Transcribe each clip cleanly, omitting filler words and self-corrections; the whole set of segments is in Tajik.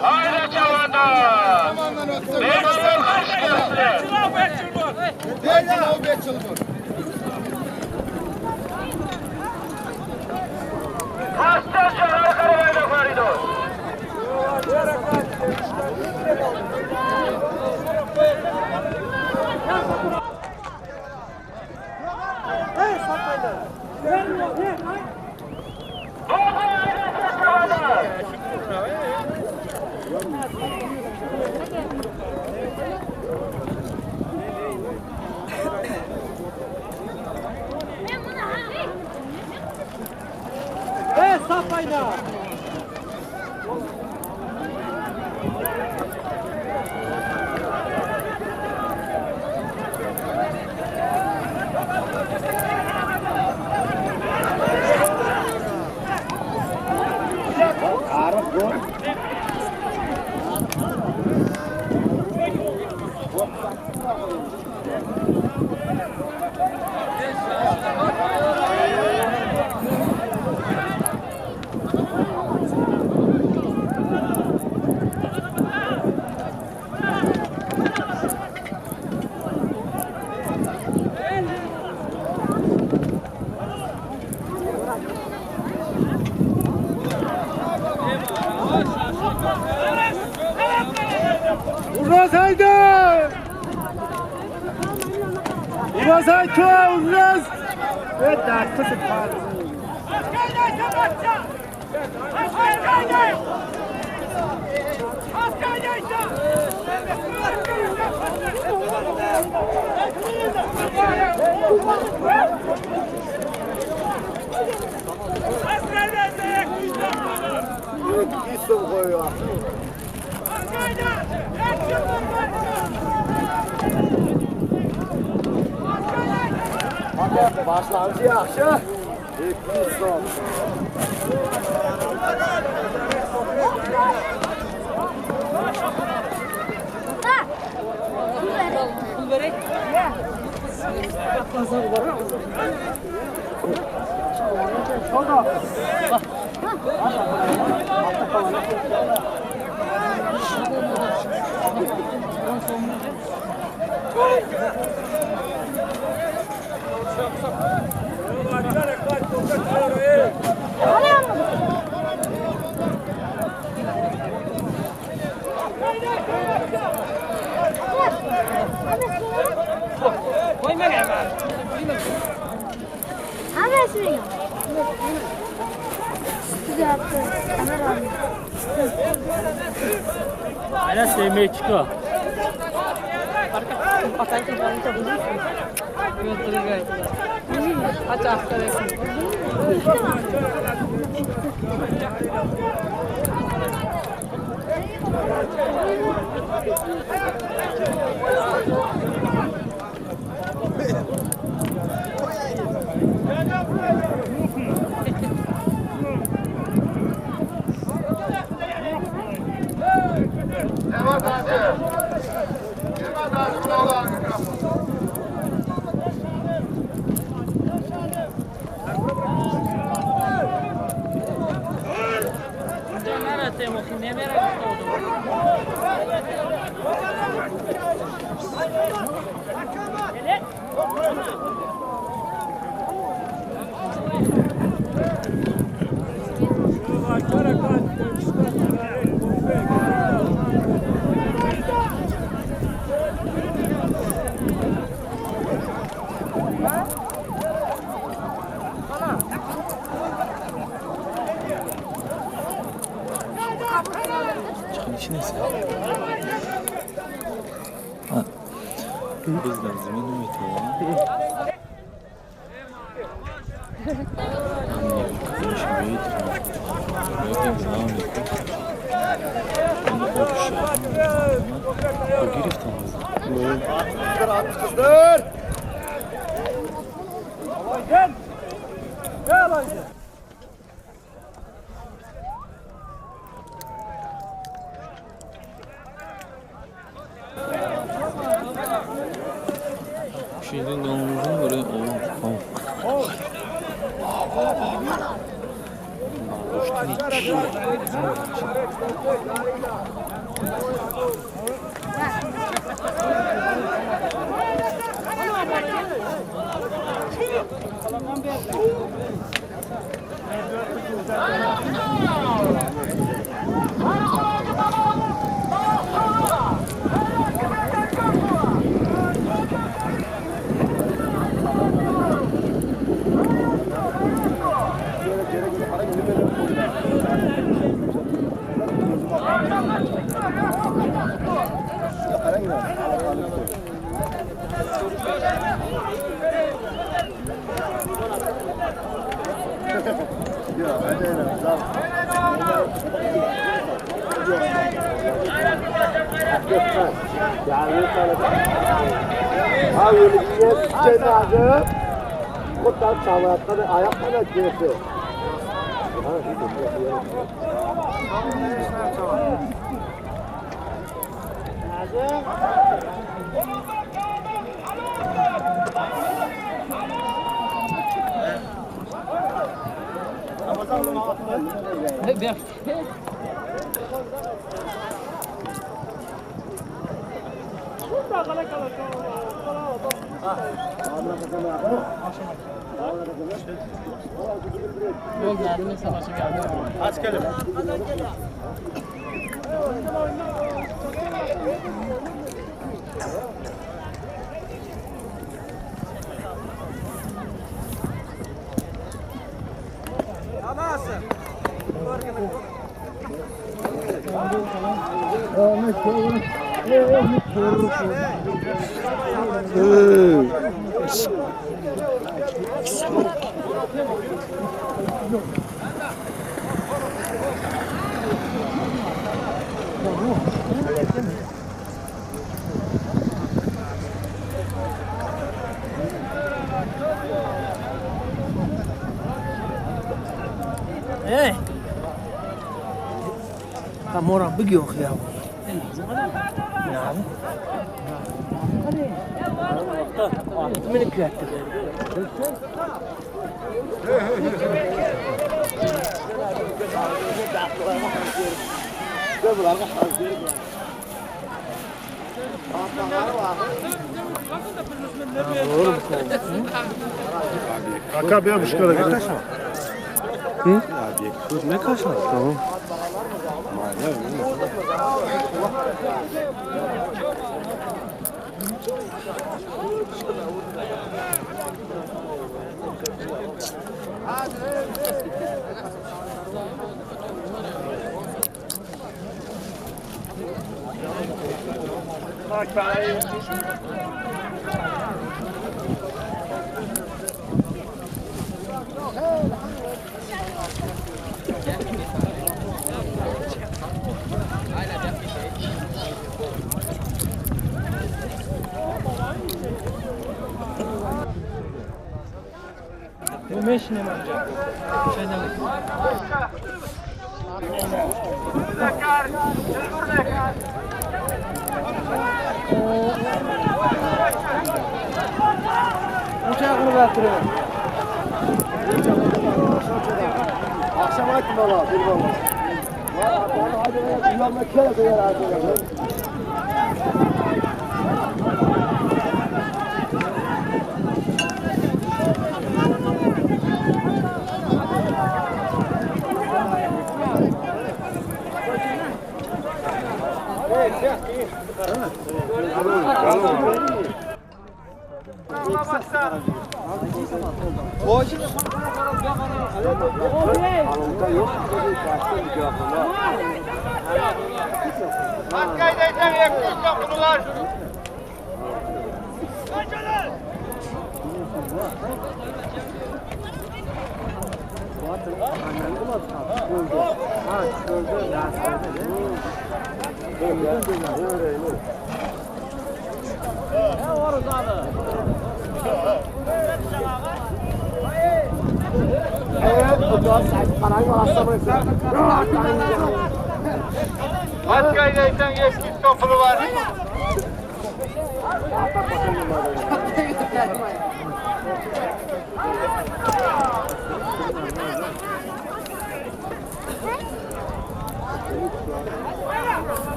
Haydi çavanlar! Meymanlar hoş geldiniz! Hasta çavanlar karabayda farido!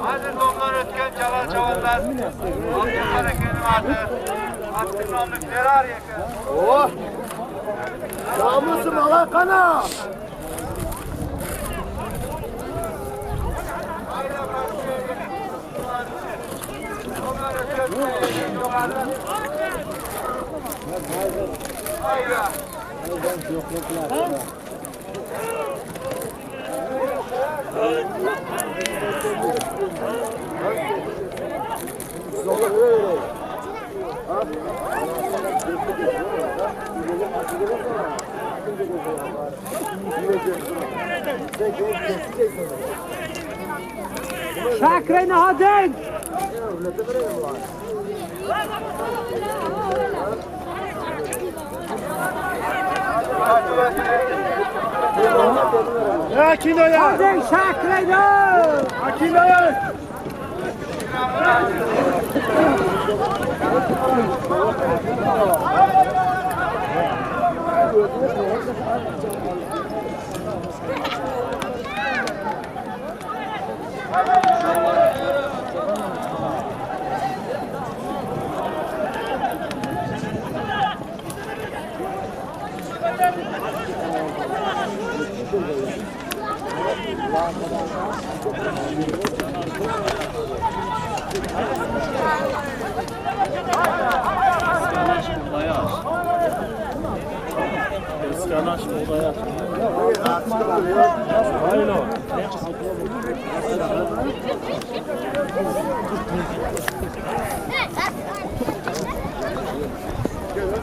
Aziz domlar o'tgan Jalol Chavandoz, Abdulqodir aka, Abdul nomli Ferrari aka. Oh! Namusim alay qana! Shakray nahadin! Hadin Shakray nahadin!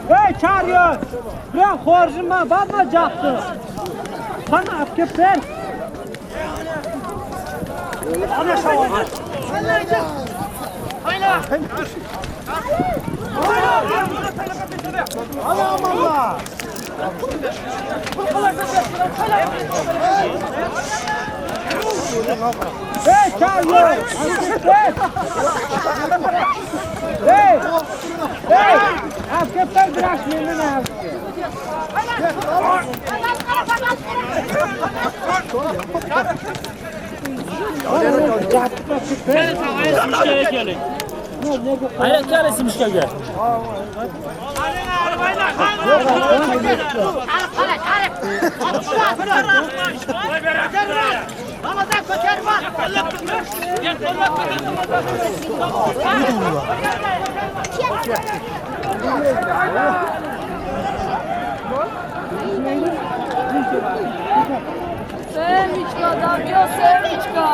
Ey çağırıyor! Bırak horjuma, bana captı. Bana alıp gel. Ey çağırıyor! Ey! Ey! Alıp gel bırak beni ne? Семечка, да, бьё семечка.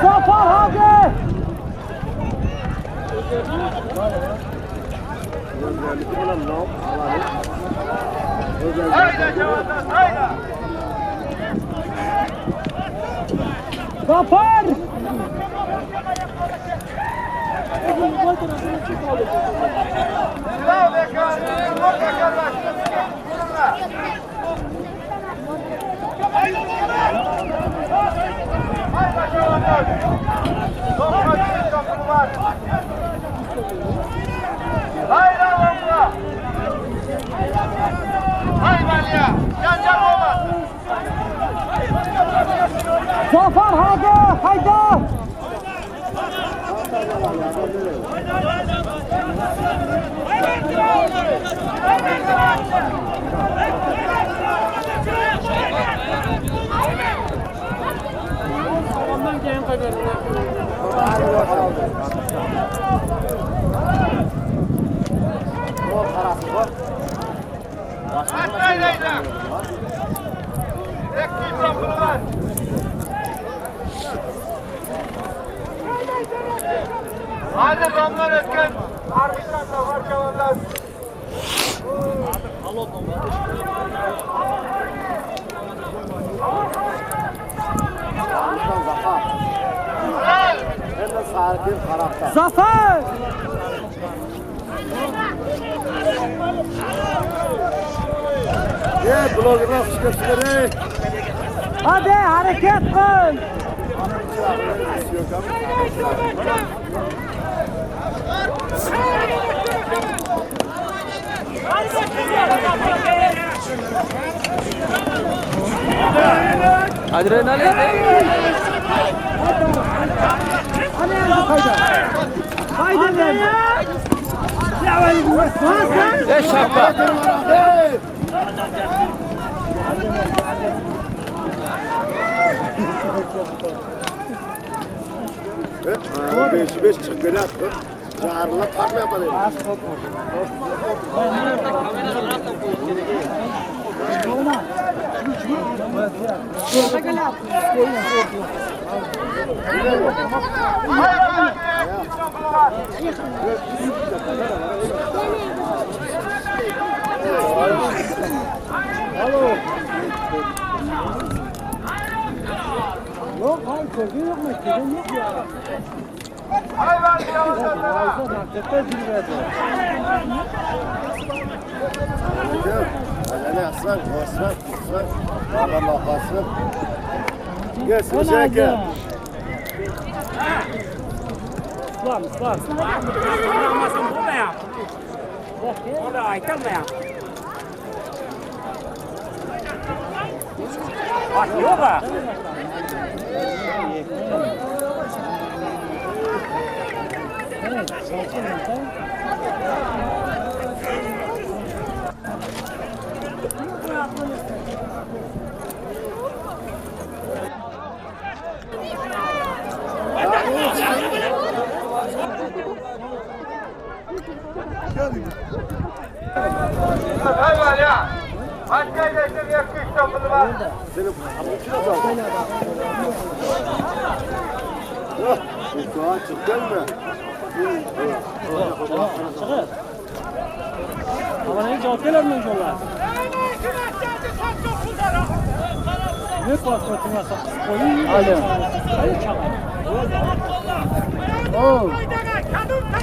Zafar hadi! Hayda cevaplar, hayda! Zafar! Zafar hadi, hayda! Hadi damlar ötken, Arbitan Zafar Çavanlar. Zafer! Hadi hareket kıl! Adrenalin. Haydi lan. Ey şapka. Beş çıkıyor. Yarınla tarla yapalım. Yok hayır korku yok mu? Korku yok ya.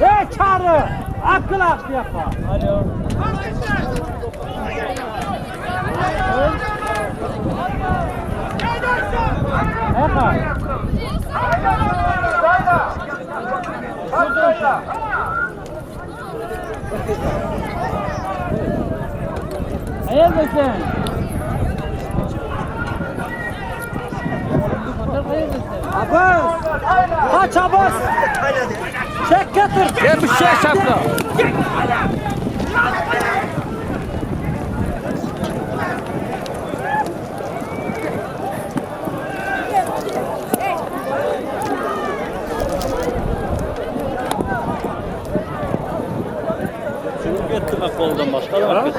Ey çağrı! Akıl aklı yapma. Alo. Hayırlısın. Abbas! Kaç Abbas! Çek getir! Gel bir şey şapka. Çubuk ettim ben koldan başka da bak.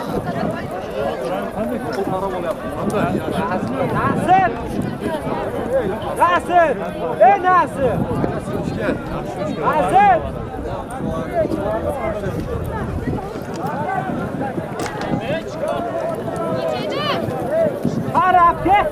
Nasir! Ey Nasir! Nasir! Qarab ket!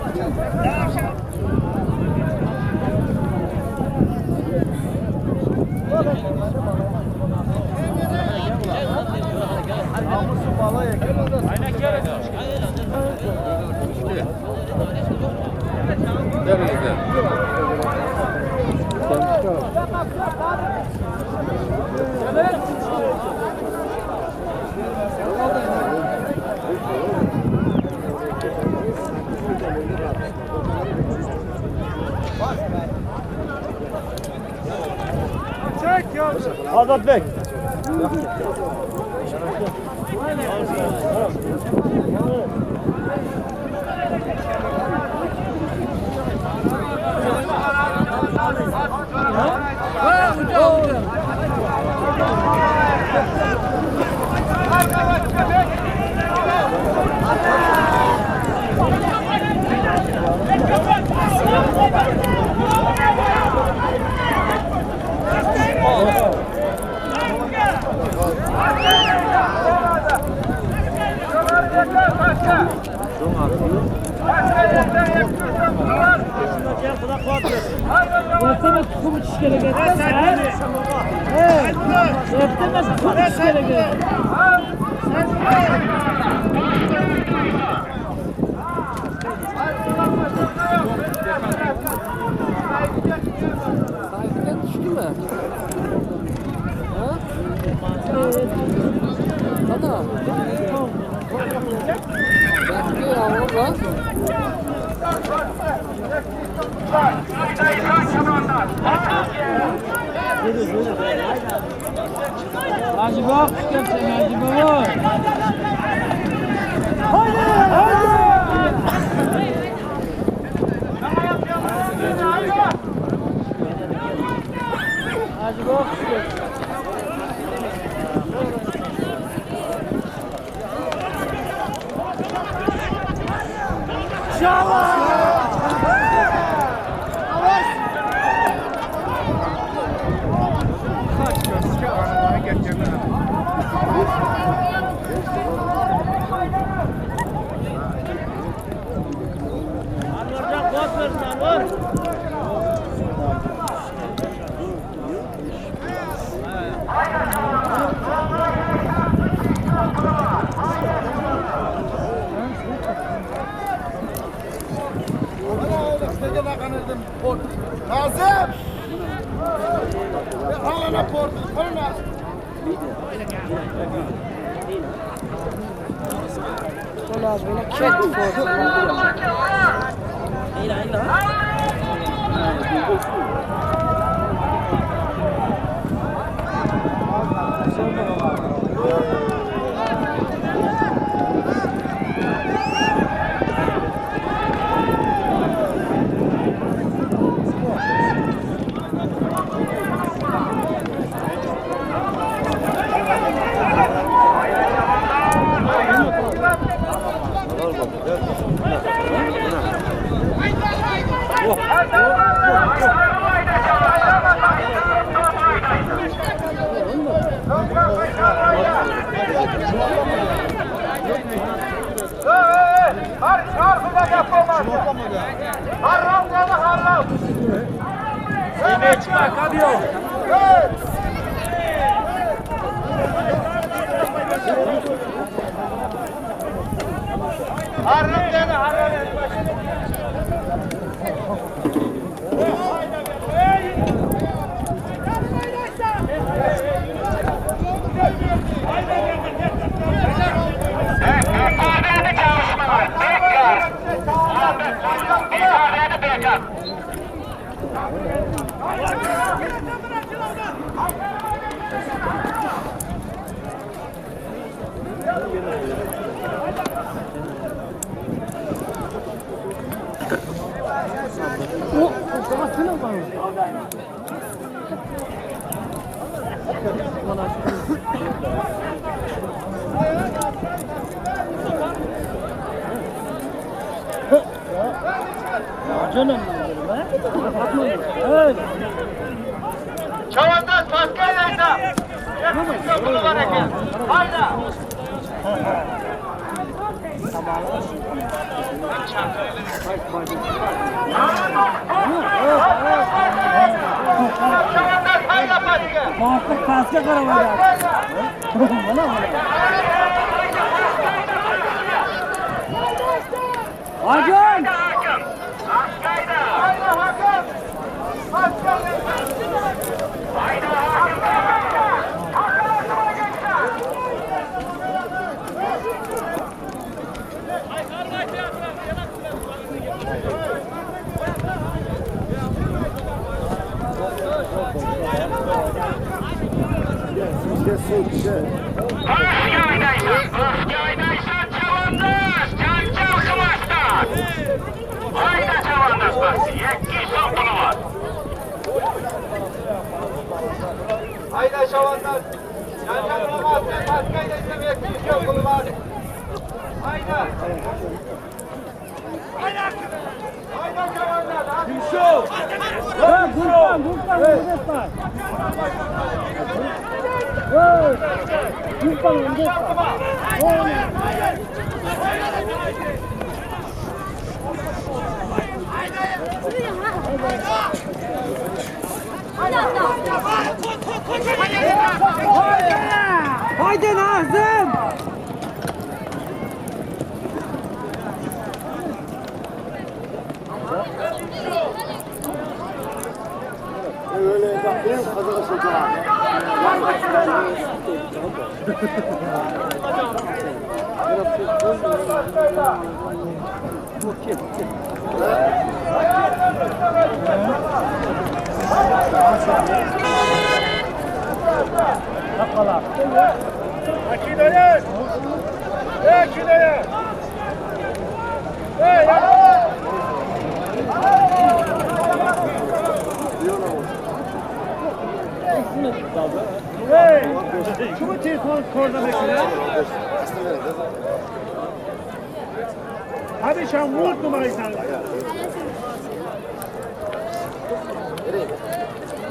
Azadbek. Canım. Chavandoz pastga haydaysan. 70 so'm puli bor ekan. Hayda. Chavandoz hayda pastga. Botir pastga qaramaydi. Mana mana. Hakim! Hayda hakim. Pastga haydaysan. Hayda chavandoz. Janjal qilmasdan pastga haydaysam 200 so'm puli bor. Hayda. Hayda. Hayda chavandoz. Gurban, gurban, gurban. Gurban, gurban. Haydi Nazım! Öyle bak benim kazana sokağa. Hadi sen vur numarayı sen.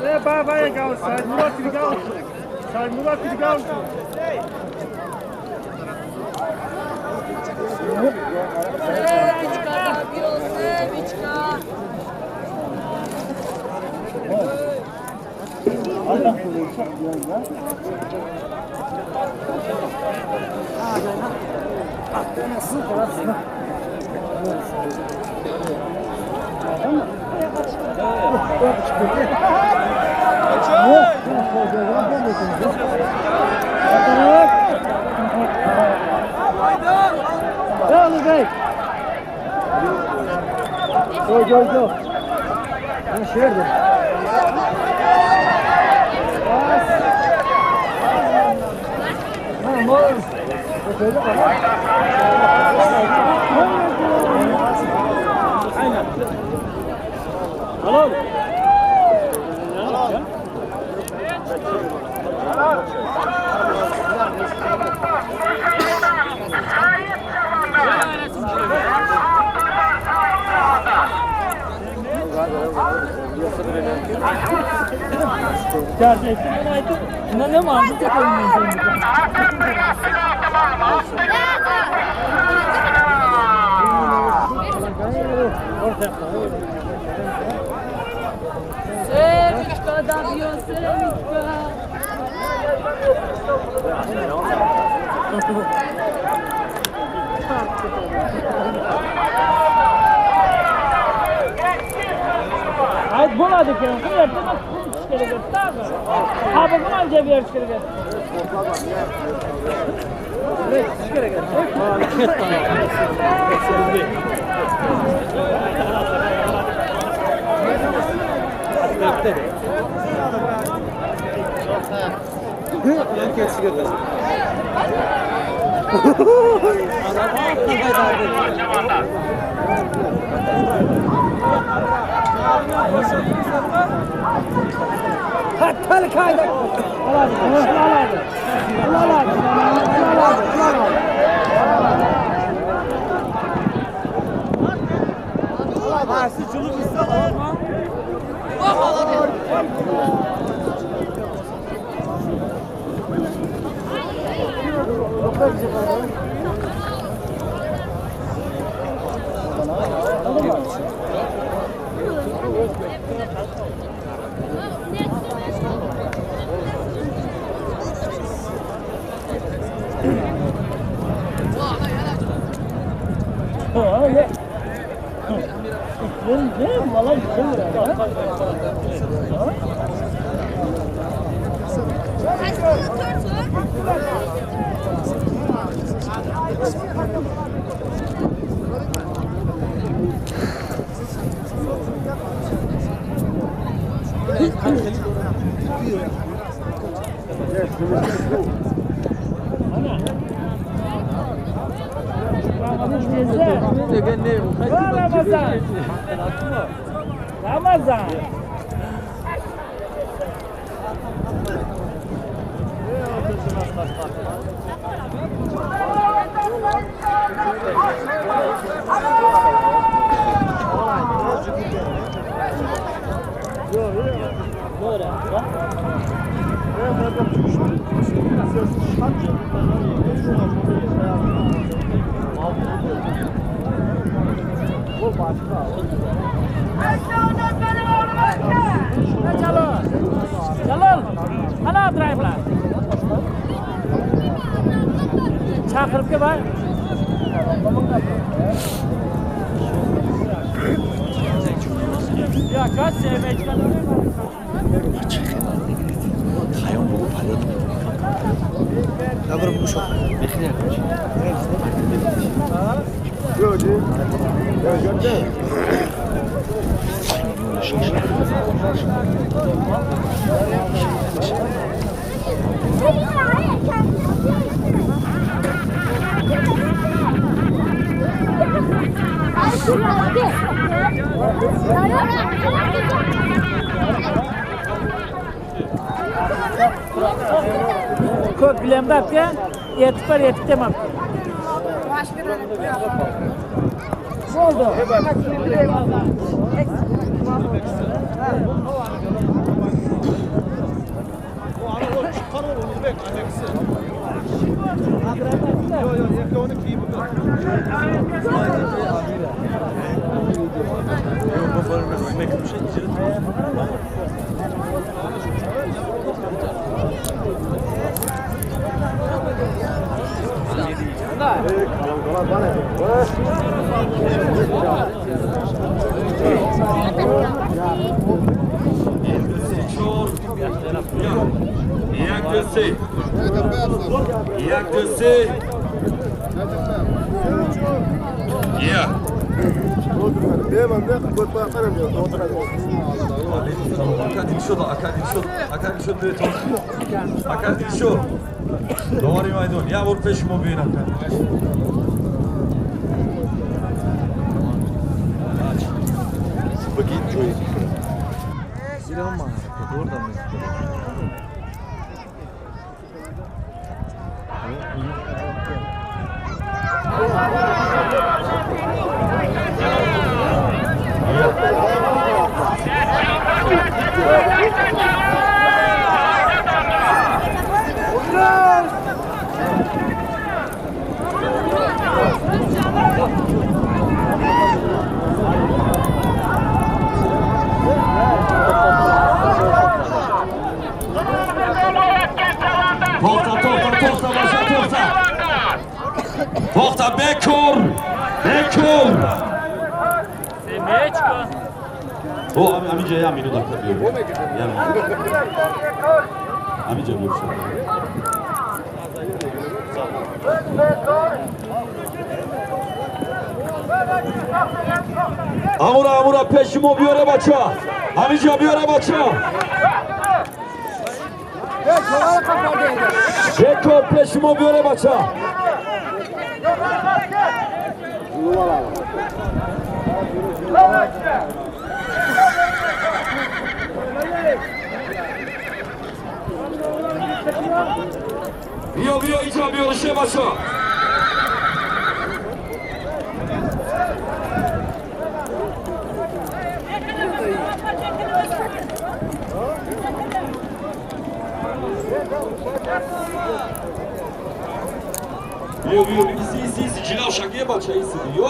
Ne babaya kalsa, Murat kalsın. Sen Murat kalsın. Go, go, go. Семечка, добьем, семечка. Ayt bo'ladi ekan, ertaga qum tish kerak edi, qabug'ini ham jeb berish kerak edi. Tish kerak edi. Ramazan. Jalol, qani Abdrayevlar? Chaqirib kel, voy. Ya, Ko'p gilamda yetib bor, yetib demabdi. Bo'ldi. Як ду се. Я. Довари майдон. Я бор пеши мо биён ака. Бигид ҷои. To'xta, to'xta, to'xta, boshqa to'xta. To'xta, bekor. Bekor. Semechko. O, amica ya minu dakika diyor. Amica diyor. Amura, amura, peşimo biyora baça. Amica biyora baça. Bekor peşimo biyora baça. Биё, биё, иҷа биё, ше бача. Биё, биё, иси, иси, иси, ҷилав шагия бача, иси, биё.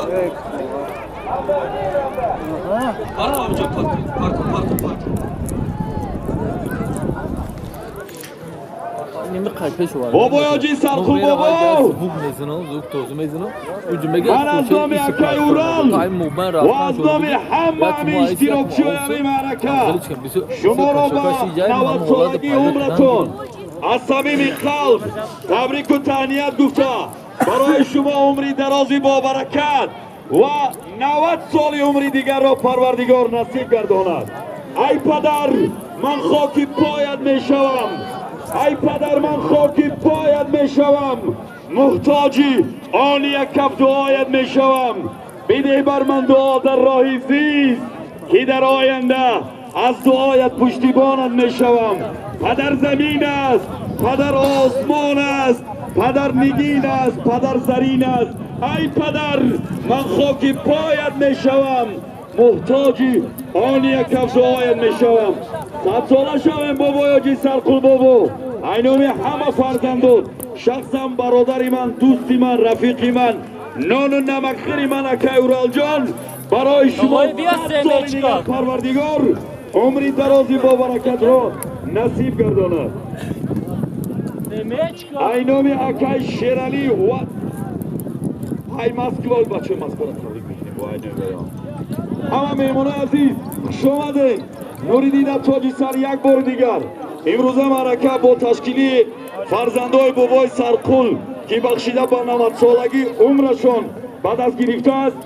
Парто, абиҷон, парто, парто, парто, парто. Бобои ҳоҷи Сарқул бобо! Ман аз номи акаи Урал ва аз номи ҳамаи иштирокчиёни маърака шуморо ба 90-солагии умратон аз самими қалб табрику таҳният гуфта, барои шумо умри дарози бобаракат ва 90 соли умри дигарро Парвардигор насиб гардонад. Ай падар, ман хоки поят мешавам. Ай падар, ман хоки поят мешавам. Муҳтоҷи он як каф дуоят мешавам. Бидеҳ бар ман дуо дар роҳи зист, ки дар оянда аз дуоят пуштибонат мешавам. Падар замин аст, падар осмон аст, падар нигин аст, падар зарин аст. Ай падар, ман хоки поят мешавам. Муҳтоҷи он як каф дуоят мешавам. 100 сола шавем, бобои ҳоҷи Сарқул бобо. Айноми ҳама фарзандон, шахсан бародари ман, дӯсти ман, рафиқи ман, нону намакхӯри ман, акай Уралҷон, барои шумо 100 соли дигар Парвардигор умри дарози бобаракатро насиб гардонад. Айноми акай Шералӣ ва ай Москва, бачаи Москваро табрик мекунем бо айноми ҳама меҳмонои азиз, хуш омадед. Нури дида, тоҷи сар. Як бори дигар имрӯза маърака бо ташкили фарзандои бобои Сарқул, ки бахшида ба 90-солагии умрашон ба даст гирифтааст,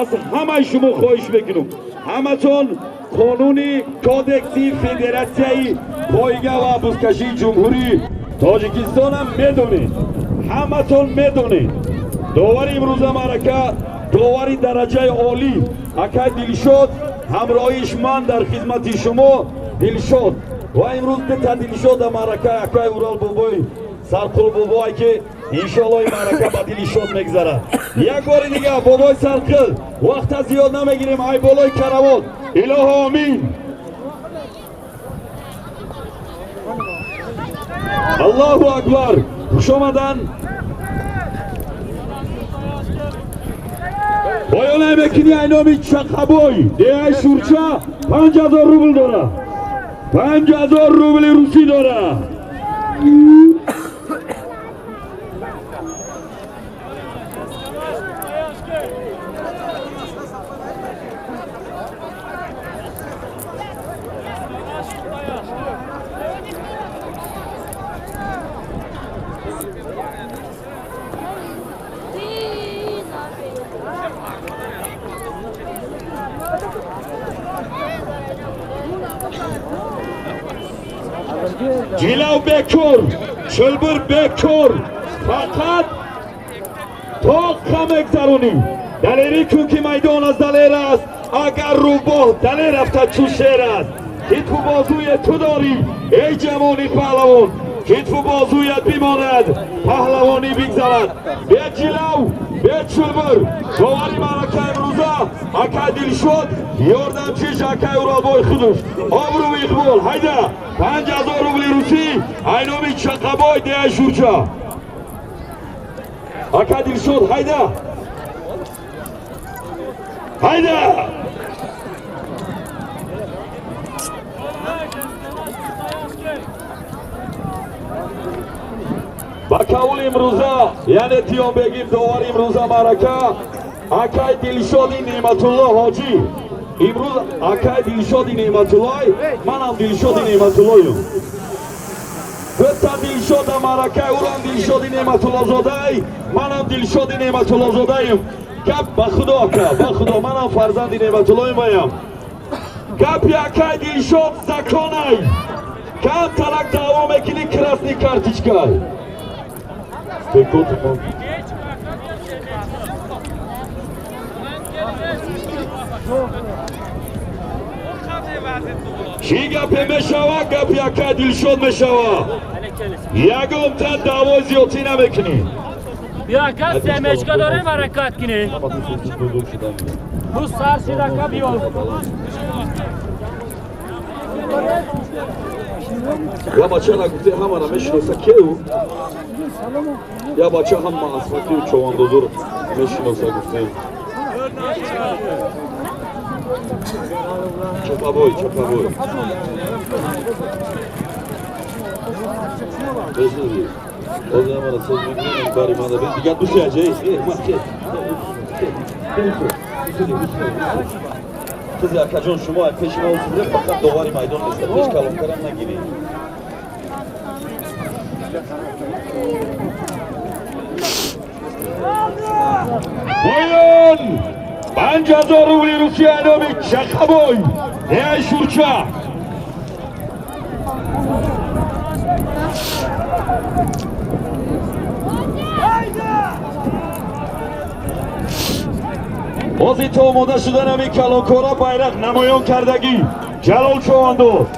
аз ҳамаи шумо хоҳиш мекунам, ҳаматон қонуни кодекси федератсияи пойга ва бузкашии Ҷумҳурии Тоҷикистонам медонед, ҳаматон медонед. Довари имрӯза маърака, довари дараҷаи олӣ акай Дилшод, ҳамроҳиш ман дар хизмати шумо Дилшод. Ва имрӯз дута Дилшод дар маърака, акай Урал, бобои Сарқул бобое, ки иншоалло ин маърака ба дили шод мегзарад. Як бори дигар, бобои Сарқил, вақта зиёд намегирем, ай болои каравот, илоҳо омин. Аллоҳу акбар, хуш омадан. Поёнай мекунӣ, айноми Чақабой, деҳаи Шурча, 5000 рубл дора, 5000 рубли русӣ дора. Ҷилав бекор, чилбир бекор, фақат тоққа мегзаронӣ. Далерӣ кун, ки майдон аз далер аст. Агар рӯбоҳ далер рафта, чӯ шер аст. Китфу бозуе ту дорӣ, эй ҷавони паҳлавон, китфу бозуят бимонад, паҳлавонӣ бигзарад. Бе ҷилав, бе чилбир. Довари маърака имрӯза акай Дилшод, ёрдамчиш акай Уралбой худуш. Обрӯи иқбол, ҳайда, 5000 рубли русӣ, айноми Чақабой, деҳаи Шурча. Акай Дилшод, ҳайда, ҳайда. Ба қавли имрӯза, яъне Тиёнбегим, довари имрӯза маърака акай Дилшоди Неъматулло ҳоҷӣ. Имрӯз акай Дилшоди Неъматуллой, манам Дилшоди Неъматуллоюм. Дута Дилшода маърака, урам Дилшоди Неъматуллозодай, манам Дилшоди Неъматуллозодаем. Гап ба худо, ака, ба худо, манам фарзанди Неъматуллоем ваям. Гапи акай Дилшод законай. Кам талак даъво мекунӣ, красный карточкай. Бекотумон. Чӣ гапе мешава, гапи акай Дилшод мешава. Ягон та даъвои зиёдтӣ намекунӣ. Биё, ака, семечка дорем, ҳаракат кунӣ. Бу сар шид, ака, биё. Я бача нагуфте ҳамара мешиноса кеу? Я бача ҳама асфатию човандозур мешиноса гуфте. Чапабой, чапабой. Безузи. Оз ҳамара соз мекунем, бари мада бин. Дигар дуси аҷай. Ма ке. Қизи акаҷон шумо пеши ма усубре фақат довари майдон неста. Пеш калонкарам нагиред. Поён! 5000 рубли Русия номи Чақабой! Деҳаи Шурча! Бози то омода шудан ҳамин калонкора байрақ намоён кардагӣ Ҷалол Човандоз.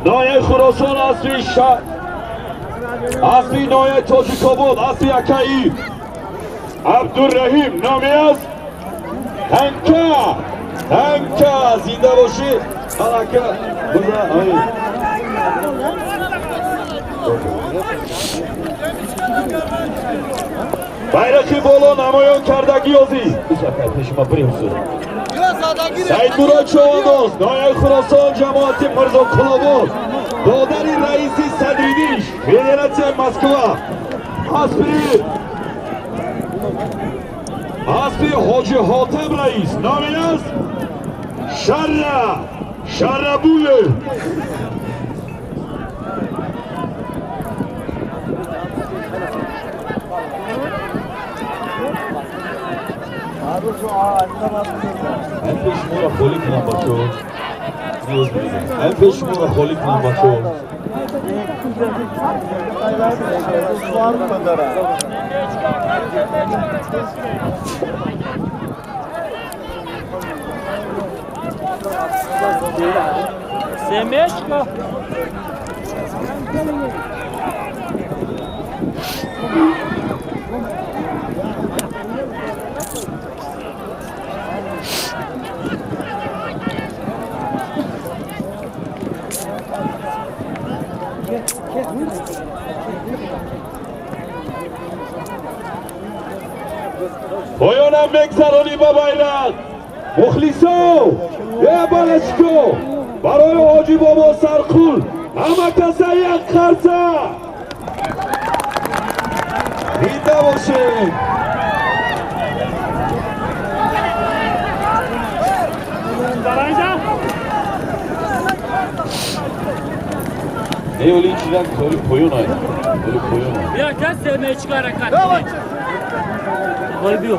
Ноҳияи Хуросон асли ноҳияи Тоҷикобод асли акаи Абдурраҳим номи аст Танка. Танка зинда бошӣ ака биза. Байрақи боло намоён кардагӣ озӣ. Пеши ма бирем су. Саидмурод Човандоз, ноҳияи Хуросон, ҷамоати Мирзоқулобод, додари раиси Садридиш, Федератсияи Москва, аспи Ҳоҷи Ҳотам раис, номи аст Шарра Шаррабуев. Ҳам шуморо холӣ кунам бачаҳо. Ҳам пеш шуморо холӣ кунам бачаҳо. Семечка. Поёнам мегзаронӣ ба байрақ. Мухлисо, е балачко, барои Ҳоҷи бобо Сарқул ҳама каса як қарса. Зинда бошед. Не оли чирак оли поён ай. Оли поён ай. Бия кас семечка ҳаракат. Вой биё.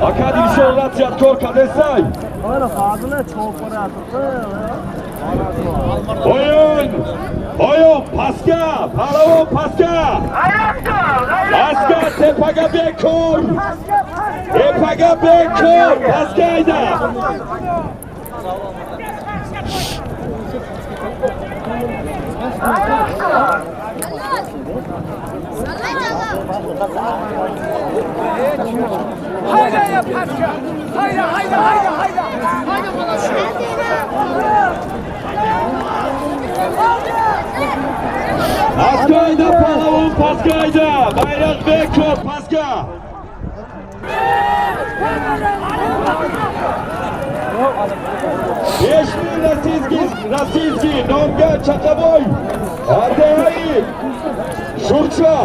Ака Дилшод ратсият кор кардесай. Поён! Поён паска! Паҳлавон паска! Паска тепага бекор! Тепага бекор! Паска айда! Hayda ya Paska! Hayda hayda hayda hayda! Hayda bana şu! Paska ayda паҳлавон паска айда! Байрақ бекор паска! Пешми российский номга Чақабой деҳаи Шурча.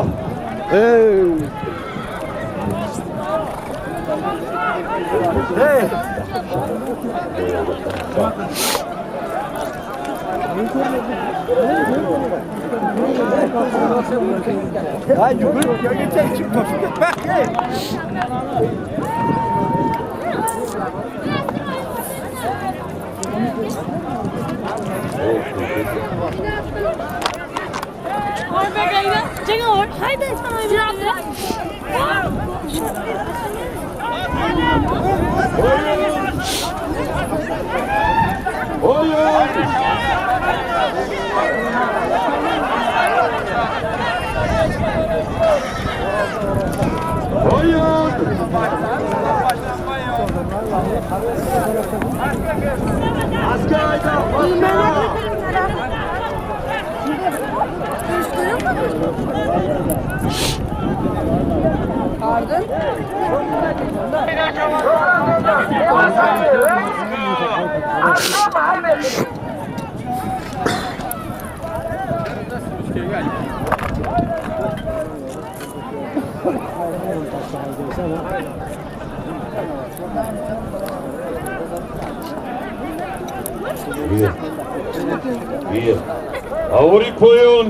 Авори поён,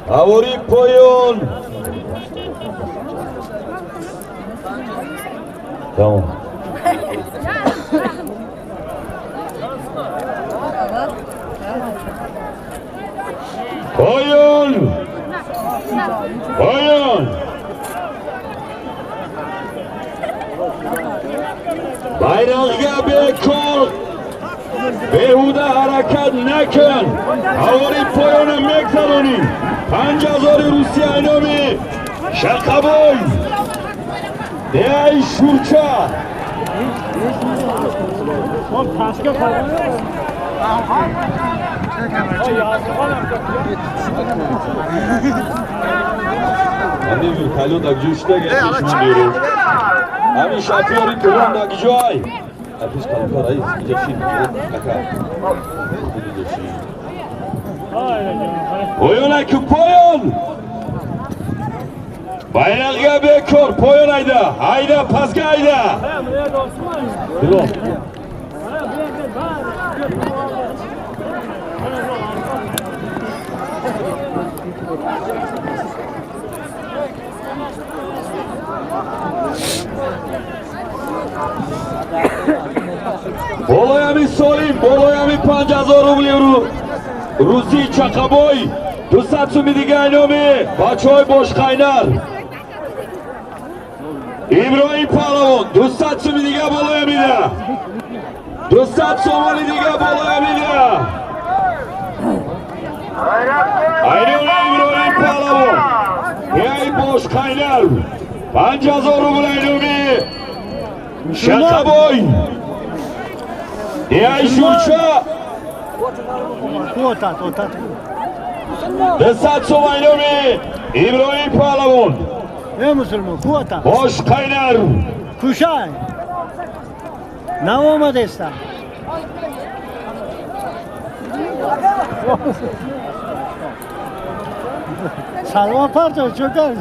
авори поён. Тамом. Поён! Поён! Байрағга бекор беҳуда ҳаракат накун. Авори поёна мегзаронӣ. 5000 Русия айноми Шақабой. Деҳаи Шурча. Ҳамин вертолёт дар ҷой шуда гашт берун. Ҳамин шофёри калон дар ҷой. Апиш калонтар раис инҷа шин. Ака. Инҷа шин. Поён аку поён. Байрағга бекор поён айда. Айда пасга айда. Билон. Болоями Солим, болоями 5000 рубли русӣ Чақабой, 200 суми дига айноми бачаҳои Бошқайнар. Иброҳим Паҳлавон, 200 суми дига болоямида. 200 сомони дига болоямида. Айноми Иброҳим Паҳлавон, эй Бошқайнар, 5000 рубл айноми Шақабой. Эй Шурча. 200 сом айноми Иброҳим Паҳлавон. Бошқайнар. Кушай. Наомадеста. Салом парто чокар.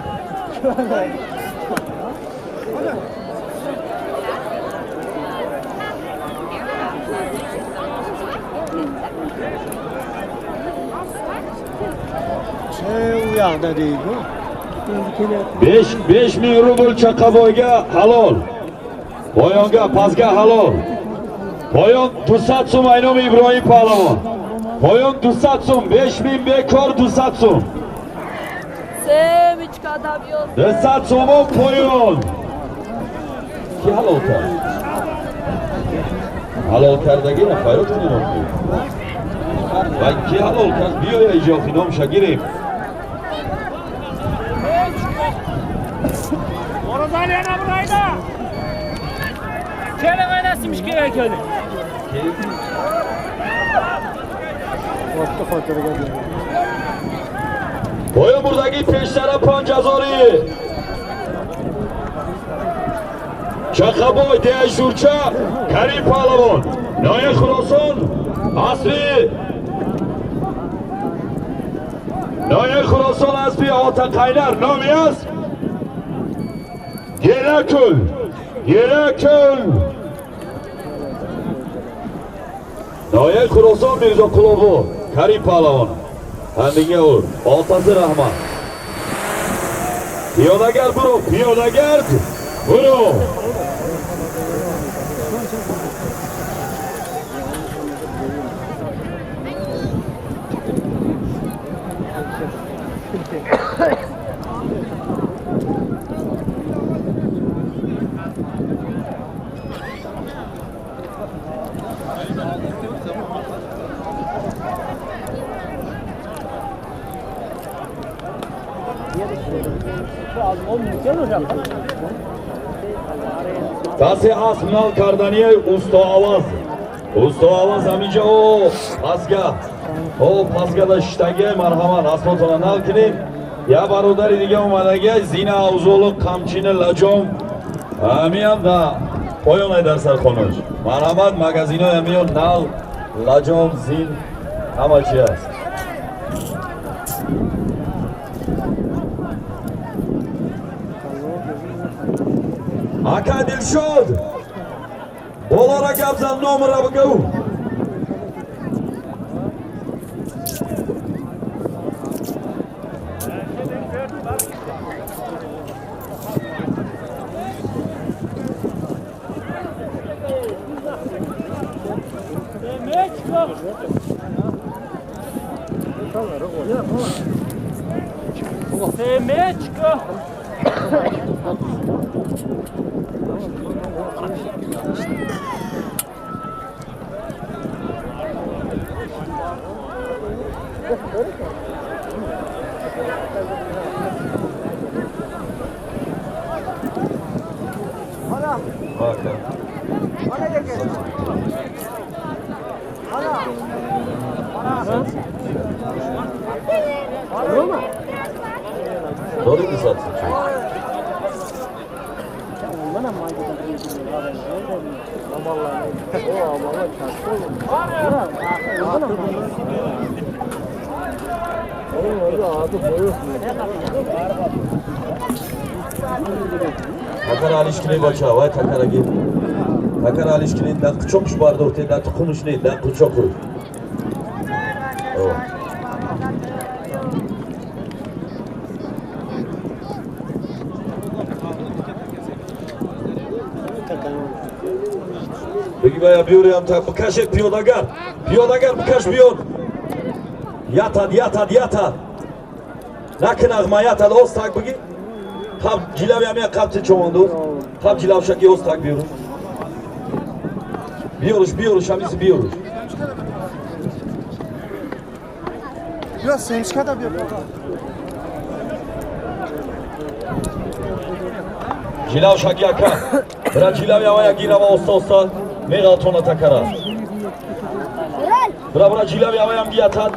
У yoqda deydi. 5000 rubl Chaqaboyga halol. Poyonga pastga halol. Poyon 200 сум айноми Иброҳим Паҳлавон. Poyon 200 сум, 5000 бекор 200 сум. 200 сомон поён. Ки ҳалол кард? Ҳалол кардагиро файрод кунем. Ва ки ҳалол кард? Биёя иҷо хиномша гирем. Поён бурдагӣ пештара 5000 Чақабой, деҳаи Шурча, Карим Паҳлавон. Ноҳияи Хуросон, асби Ноҳияи Хуросон, асби Отақайнар номи аст Геракул. Геракул. Ноҳияи Хуросон, Мирзо Қулобо, Карим Паҳлавон. Ҳамдига ур. Otasi rahmat. Piyodagar buro, piyodagar buro. Касе асп нал карданияи Устоаваз. Устоаваз ҳаминҷа о пасга. О пасгада шиштагия, марҳамат, аспотона нал кунем. Я бародари дига омадагия зина авзолу қамчини лаҷом ҳамиам да поёнай дар сархонош. Марҳамат, магазинои ҳамиё нал, лаҷом, зин ҳама чи аст. Ака Дилшод, болора гап зан, номера бигӯ. Семечко. Doğru mu zaten? Takar alişkini baça, vay takara gir. Takar alişkini da çok bardorte, da konuşne, da çok. Беги бая биёриам та бикаше пиёдагар. Пиёдагар бикаш биёр. Ятад, ятад, ятад. Накунағма ятад, оз так биги. Хаб ҷилави ҳамия қабти чомандоз. Хаб ҷилавшаки оз так биёруш. Биёруш, биёруш, ҳамиси биёруш. Biraz semşka da биёр. Ҷилавшаки ака. Бира ҷилави ҳамая гирава оста оста меғалтона такара. Бира бира ҷилави ҳамаям гиятад.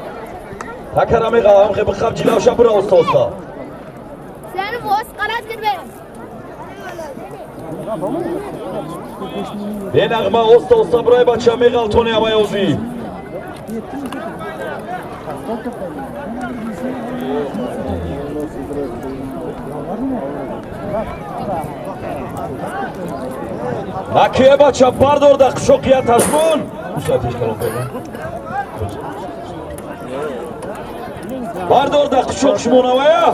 Такара меғалам хе бихаб ҷилавша бира оста оста. Бенағма оста оста бирай бача меғалтони ҳамаи озӣ. Накие бача бардор да қушоқия ташмон. Бардор да қушоқ шумон авая.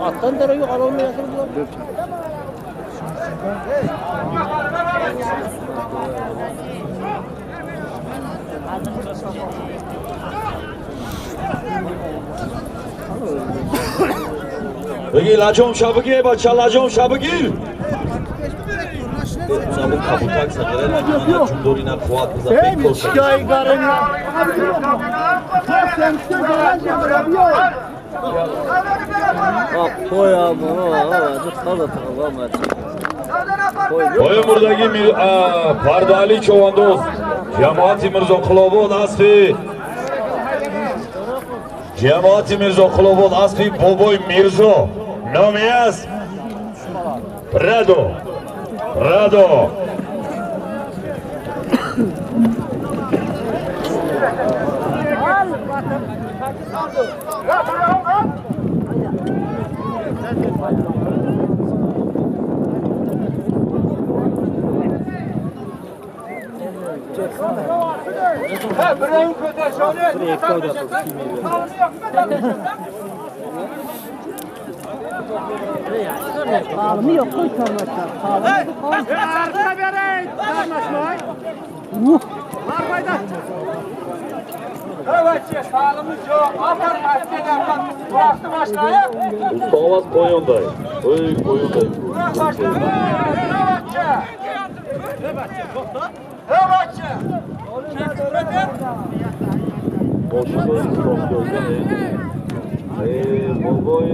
Attan dere yok, alalım yatırdılar. Беги лаҷом ша бигир бача, лаҷом ша бигир. Забон кабутак сагира лаҷом ҷумдори на қувват биза бекор. Оё мурдаги Пардаали Човандоз, ҷамоати Мирзоқулобод аспи ҷамоати Мирзоқулобод аспи бобои Мирзо номи аст Радо. Радо. Usta avaz qoyonday. Oy qoyonday. Бобой.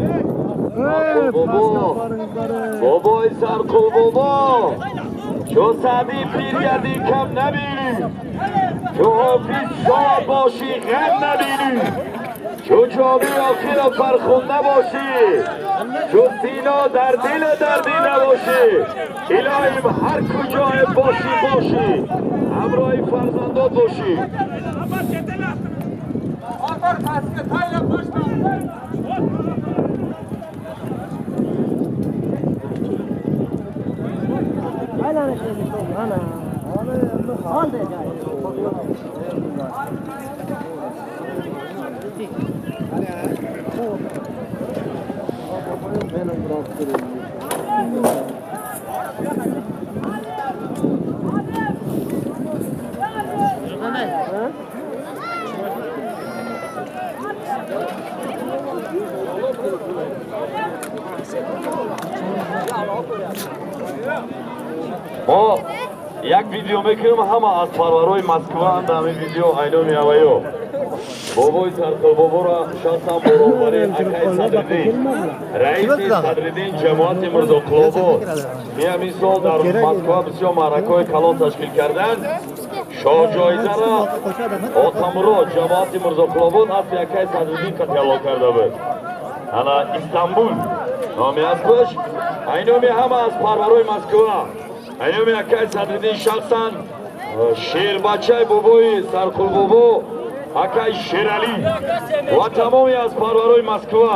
Бобо, бобои Сарқул бобо, чу Саъди пир гардӣ кам набинӣ, чу ҳофиз шод бошӣ ғам набинӣ, чу ҷомӣ охира фархунда бошӣ, чу Сино дар дил дардӣ набошӣ, илоҳим ҳар куҷое бошӣ бошӣ, ҳамроҳи фарзандот бошӣ. Мо як видео мекунем, ҳама аз парварҳои Москваанд. Ҳамин видео айноми ҳаваё бобои Сарқул боборо шахсан бо роҳбари акай Садриддин, раиси Садриддин ҷамоати Мирзоқулобод, ҳамин сол дар Москва бисёр маъракаҳои калон ташкил карданд. Шоҳҷоизаро Отамурод ҷамоати Мирзоқулобод аз акай Садриддин катиало карда буд. Ана Истанбул номи аспаш. Айноми ҳама аз парварҳои Москва, айноми акай Садриддин шахсан, шербачаи бобои Сарқул бобо акай Шералӣ ва тамоми аз парварҳои Москва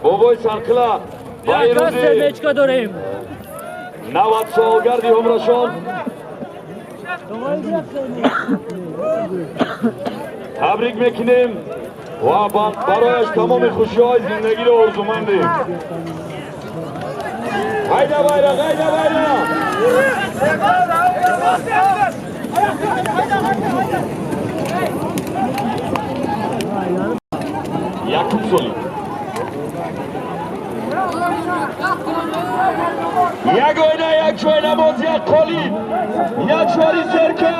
бобои Сарқила ба ин рӯзи 90 солгарди умрашон табрик мекунем ва барояш тамоми хушиҳои зиндагиро орзумандем. Hayda bayrak, hayda bayrak! Якум соли. Як ойна, як ҷойнамоз, як қолиб, як шори серка.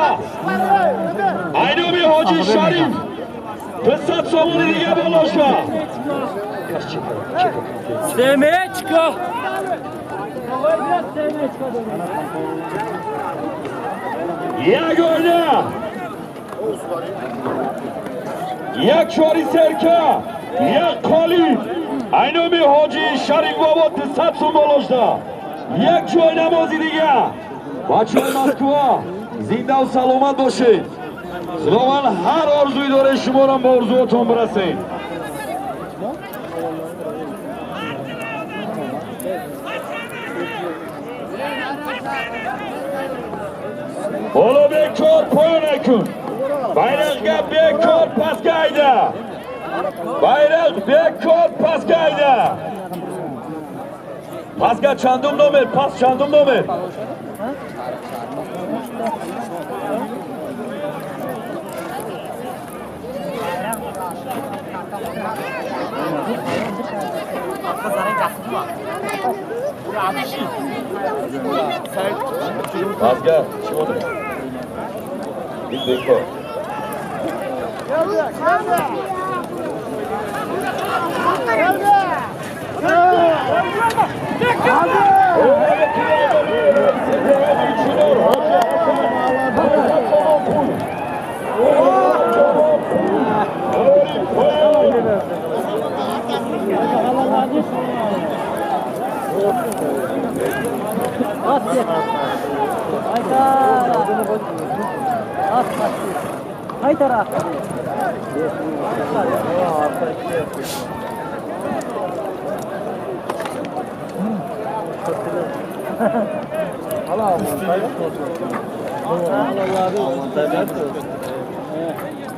Айноми ҳоҷи Шариф 500 сомони дига боло шуд. Семечка! Як ойна, як чори серка, як қолиб. Айноми ҳоҷи Шариф бобо 200 сум боло шуда. Як ҷой намози дига. Бачаҳои Москва зиндаву саломат бошед. Худованд ҳар орзуи доред шуморо ба орзуотон бирасед. Ҳоло бекор поё накун. Байрақга бекор пастga hayda. Bayroq bekor pastga hayda. Pastga chandum nomer, past chandum nomer. Pastga чӣ монда? Ин бекор.